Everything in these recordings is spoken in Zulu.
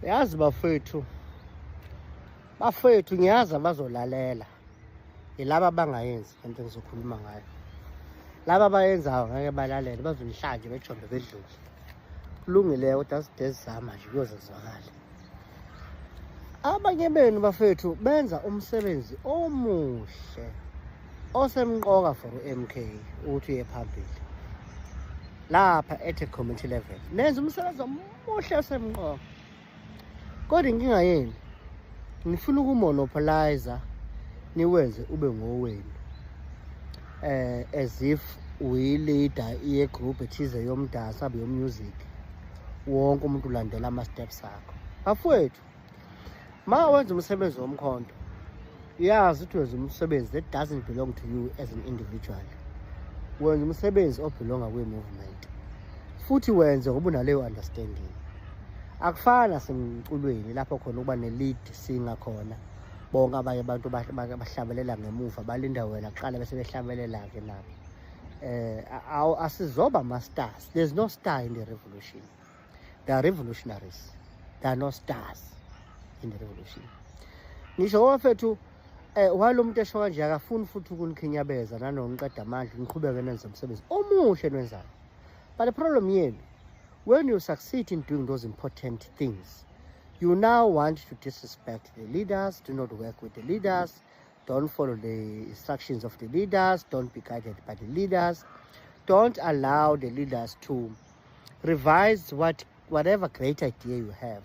Yazi bafethu, bafethu, ngiyazi abazolalela yilaba abangayenzi lento engizokhuluma ngayo. Laba abayenzayo ngeke balalele, bazonihlanje bejombe bedlule. Kulungile, kodwa aside sizama nje kuyoze kuzwakale. Abanye benu bafethu benza umsebenzi omuhle osemqoka for u-MK ukuthi uye phambili lapha at a community level. Nenza umsebenzi omuhle osemqoka, kodwa inkinga yenu nifuna ukumonopolize, niwenze ube ngowenu, as if uyi-leader ye-group ethize yomdanso abe yomusic, wonke umuntu ulandela ama-steps akho. Bafowethu, ma wenza umsebenzi womkhonto, yazi ukuthi wenza umsebenzi that doesn't belong to you as an individual. Wenza umsebenzi obelonga kwi-movement, futhi wenze ngoba unaleyo understanding. Akufani nasemculweni lapho khona ukuba ne-lead singer khona, bonke abanye abantu bahlabelela ngemuva, balinda wena kuqala bese behlabelela-ke nabo. Asizoba ama-stars. There's no star in the revolution. There are revolutionaries, there are no stars in the revolution. Ngisho bafethu, while umuntu esho kanje akafuni futhi ukunikhinyabeza nanokuqeda amandla, niqhubeke nenze umsebenzi omuhle enwenzayo, but the problem yenu, when you succeed in doing those important things, you now want to disrespect the leaders, do not work with the leaders, don't follow the instructions of the leaders, don't be guided by the leaders, don't allow the leaders to revise whatever great idea you have,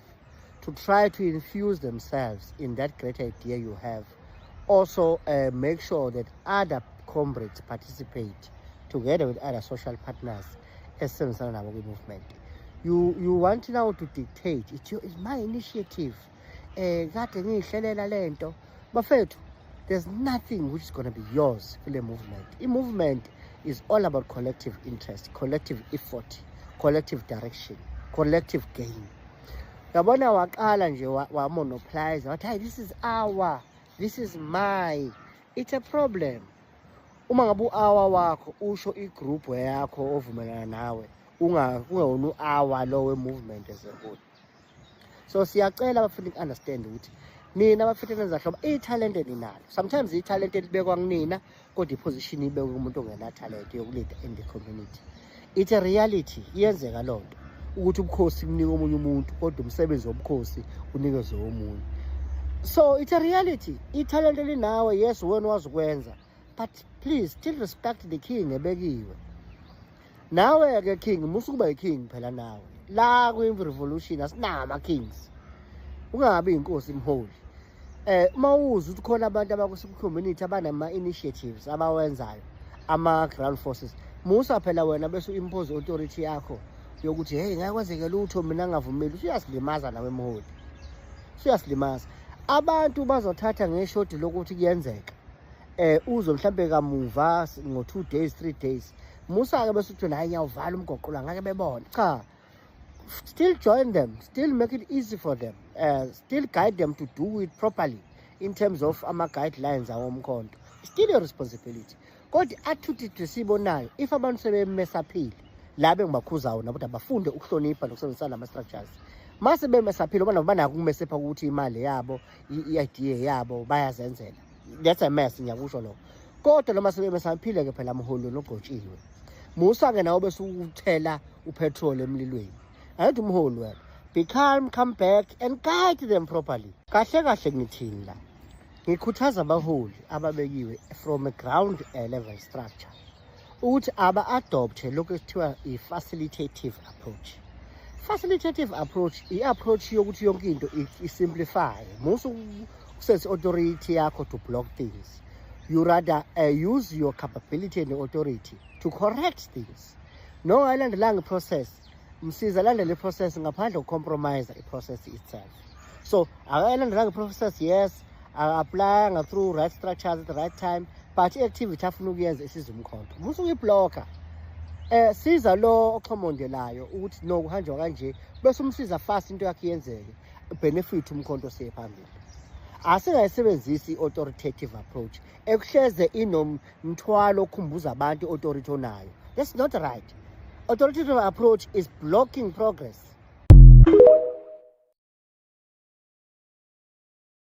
to try to infuse themselves in that great idea you have. Also, make sure that other comrades participate together with other social partners esisebenzisana nabo kwi-movement. You want now to dictate it. It's my initiative, kade ngiyihlelela lento. Bafethu, there's nothing which is going to be yours kule movement. I-movement is all about collective interest, collective effort, collective direction, collective gain. Yabona, waqala nje wamonopolize, wathi, "Hey, this is our, this is my." It's a problem. Uma ngabe u-our wakho usho igroup yakho ovumelana nawe, kungewona u-our lo we-movement ezenkulu. So siyacela abafuna uku-understand ukuthi nina abafethu enenza hlobo ithalente ninalo. Sometimes ithalente libekwa kunina, kodwa iposition ibekwe kumuntu ongenathalente yokuleada in the community. It's a reality, iyenzeka loo nto ukuthi ubukhosi kunika omunye umuntu, kodwa umsebenzi wobukhosi unikezwe omunye. So it's a reality, ithalente linawe, yes, wena wazi ukwenza, but please still respect the king ebekiwe. Nawe-ke king, musa ukuba yi-king phela nawe la kwi-revolution. Asinawo ama-kings, ungabi inkosi mholi. Uma uzwa ukuthi khona abantu abaku-community abanama-initiatives abawenzayo, ama-ground forces, musa phela wena bese u-impose authority yakho yokuthi, "Hey, ngeke kwenzeke lutho mina ngavumeli." Usuyasilimaza nawe mholi, usuyasilimaza. Abantu bazothatha ngeshodi lokuthi kuyenzeka uzwe mhlambe kamuva ngo 2 days, 3 days. Musa-ke bese uthi, "Hayi, ngiyawuvala umgoqo la, ngake bebone." Cha, still join them, still make it easy for them, still guide them to do it properly in terms of ama-guidelines awomkhonto. Still a responsibility, kodwa i-attitude esiyibonayo, if abantu sebemesaphile la bengibakhuzayo nabo ukuthi abafunde ukuhlonipha nokusebenzisana nama-structures, mase bemesaphile ngoba nabo banako ukumesepha ukuthi imali yabo, i-idea yabo bayazenzela. That's a mess, ngiyakusho lokho. Kodwa noma sebemesaphile-ke phela mholi nogcotshiwe, musa-ke nawe bese uthela upetrol emlilweni. Angithi umholi wena, be calm, come back and guide them properly. Kahle kahle ngithini la? Ngikhuthaza abaholi ababekiwe from a ground level structure ukuthi aba-adopte lokhu ekuthiwa i-facilitative approach. Facilitative approach, i-approach yokuthi yonke into i-simplify. Musa ukusebenzisa authority yakho to block things. You rather use your capability and authority to correct things. Nongayilandelanga i-process, msiza alandele i-process ngaphandle kokucompromise i-process itself. So akayilandelanga i-process, yes, aka-applyanga through right structures at the right time, but i-activity afuna ukuyenza isiza umkhonto, musa ukuyiblocka. Siza lo oxhomondelayo ukuthi no, kuhanjwa kanje, bese umsiza fast, into yakhe iyenzeke, benefit umkhonto siye phambili. Asingayisebenzisi i-authoritative approach ekuhleze inomthwalo okhumbuza abantu i-authority onayo. That's not right. Authoritative approach is blocking progress.